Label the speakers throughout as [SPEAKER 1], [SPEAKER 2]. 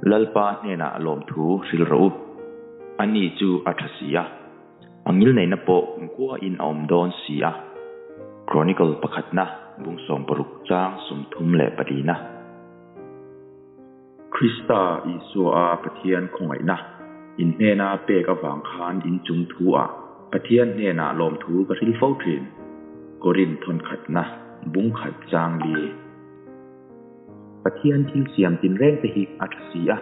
[SPEAKER 1] Lalpa hnenah lawmthu hrilh rawh u. Ani chu a tha si a, a ngilneihna pawh kumkhuain a awm dawn si a. Chronicle pakhatna bung sawmparuk chang 34 na. Krista Isua a Pathian khawngaihna in hnena pek avang khan in chung thu ah Pathian hnenah lawmthu ka hrilh fo thin. Korin thawnkhatna bung khat chang li. Pathian thil siam tinreng te hi a tha si a,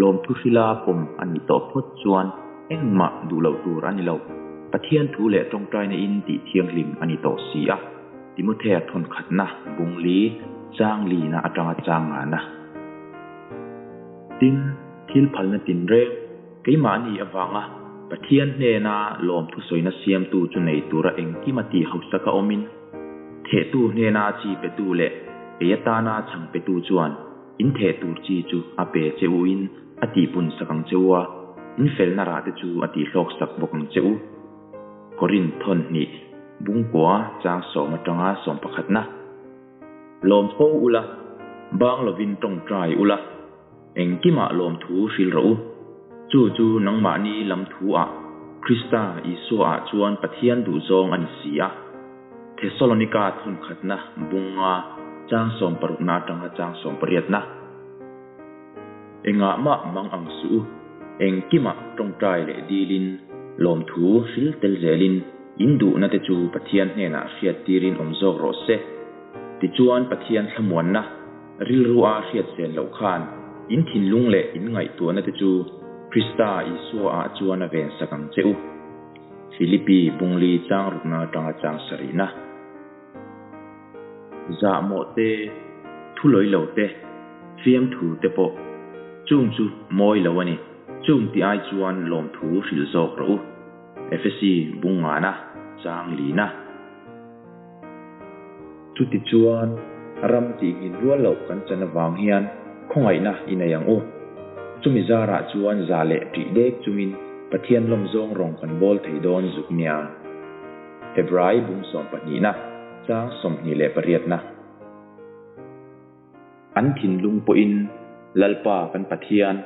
[SPEAKER 1] lawmthu hrila pawm a nih tawh phawt chuan engmah duh loh tur a ni lo. Pathian thu leh tawngtaina in tih thianghlim a ni tawh si a. Timothea thawnkhatna bung li chang lina atanga chang ngana. Tin, thil phalna tinreng keimahni avanga Pathian hnena lawmthu sawina siamtu chu nei tura engkim a tih hausaka awmin, Thehtu hnena chi petu leh ei atana chhang petu chuan in theh tur chi chu a pe che u in a tihpun sak ang che u a, in felna rah te chu a tihhlawk sak bawk ang che u. Korinth thawn hnih, Bungkua chang sawm atanga sawm pakhatna. Lawm fo ula, bang lovin tawngtai ula, engkimah lawmthu hrilh rawh u. Chu chu nangmahni lam thu-ah Krista Isua-ah chuan Pathian duhzawng a ni si a. Thesalonika thawnkhatna bunga chang sawmparukna atanga chang sawmpariatna. Engah mah mang ang suh u, engkimah tawngtai leh dilin, lawmthu hril tel zelin in duhna te chu Pathian hnenah hriat tirin awm zawk rawh se. Tichuan Pathian thlamuanna rilru a hriat sen loh khan in thinlung leh in ngaihtuahna te chu Krista Isua ah chuan a ven sak ang che u. Filipi bungli chang rukna atanga chang sarihna. Zahmawh te, thu lawi lo te, fiamthu te pawh chung chu mawi lo a ni. Chung ti ai chuan lawmthu hrilh zawk rawh u. Efesi bung ngana chang lina. Chuti chuan ram tih nghin rual loh kan chan avang hian khawngaihna i nei ang u. Chumi zarah chuan za leh ṭih dek chungin Pathian lawmzawng rawng kan bawl thei dawn zuk nia. Hebrai bung sawmpahnihna, chang 28 na. An thinlung pawhin Lalpa kan Pathian,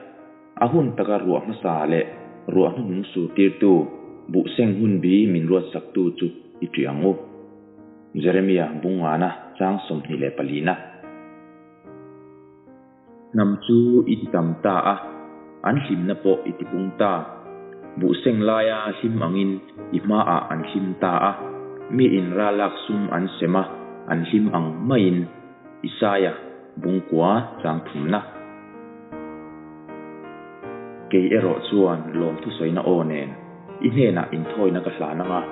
[SPEAKER 1] a hun taka ruah hmasa leh ruah hnuhnung surtirtu, buhseng hun bi min ruatsaktu chu i ṭih ang u. Jeremia bung ngana chang 24 na. Hnam chu i ti tam ta a, an hlimna pawh i ti pung ta. Buhseng laia hlim angin i hmaah an hlim ta a, miin ralak sum an sem a, an hlim ang maiin. Isaia, Bungkua chang thumna. Kei erawh chuan lawmthu sawina aw nen i hnenah inthawina ka hlan ang a,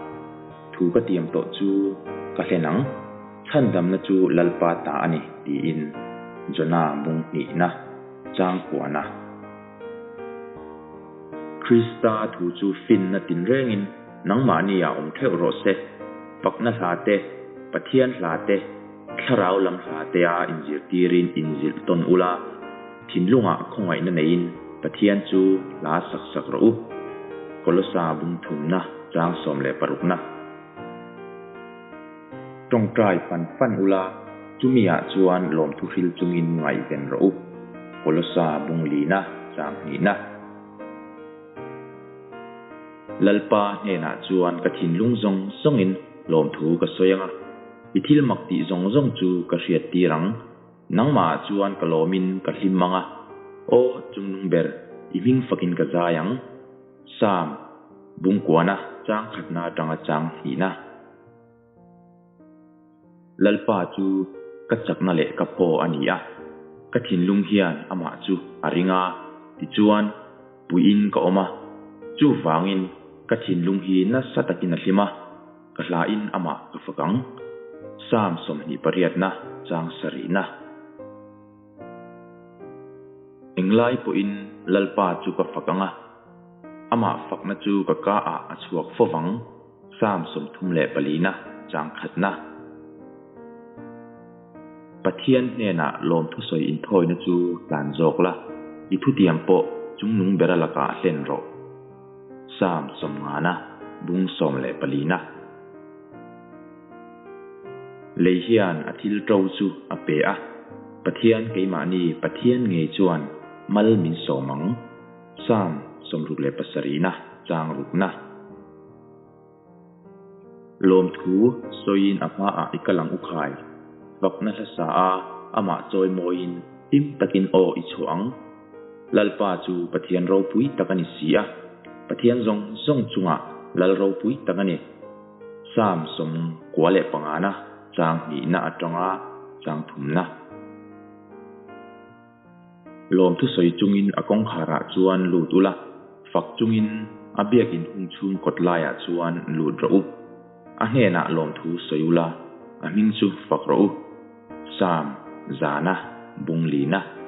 [SPEAKER 1] thu ka tiam tawh chu ka hlen ang. Chhandamna chu Lalpa ta a ni, tiin Jonah bung hnihna chang kuana. Krista thu chu finna tinrengin nangmahni ah awm theuh rawh se. Fakna hla te, Pathian hla te, thlarau lam hla te a inzirtirin inzilh tawn ula, thinlungah khawngaihna neiin Pathian chu hla sak sak rawh u. Kolosa bung thumna chang 16 na. Tawngtai fan fan ula, chumi ah chuan lawmthu hril chungin ngaihven rawh u. Kolosa bung lina chang hnihna. Lalpa hnenah chuan ka thinlung zawng zawngin lawmthu ka sawi ang a, i thil mak tih zawng zawng chu ka hriat tir ang. Nangmah ah chuan ka lawmin ka hlim ang a, aw chungnung ber, i hming fakin ka zai ang. Sam, Bungkuana chang khatna atanga chang hnihna. Lalpa chu ka chakna leh ka phaw a ni a, ka thinlung hian amah chu a ring a, tichuan puiin ka awm a, chuvangin ka thinlung hi nasa takin a hlim a, ka hlain amah ka fak ang. Sam 28 na chang sarihna. Englai pawhin Lalpa chu ka fak ang a, amah fakna chu ka ka ah a chhuak fo vang, Sam 34 na chang khatna. Pathian hnenah lawmthu sawi inthawina chu tlan zawk la, i thutiam pawh chungnung bera lakah hlen rawh. Sam 50 na bung 14 na. Lei hian a thil ṭo chu a pe a, Pathian keimahni Pathian ngei chuan mal min sawm ang. Psalm 67na chang rukna. Lawmthu sawiin a hmaah i kal ang u khai. Fakna hla sa a, amah chawi mawiin hlim takin aw i chhuah ang. Lalpa chu Pathian ropui tak a ni si a, Pathian zawng zawng chungah Lal ropui tak a ni. Psalm 95na chang hnihna atanga chang thumna. Lawmthu sawi chungin a kawngkharah chuan lut ula, fak chungin a biakin hung chhung kawt laiah chuan lut rawh u. A hnenah lawmthu sawi ula, a hming chu fak rawh u. Psalm zana bung lina.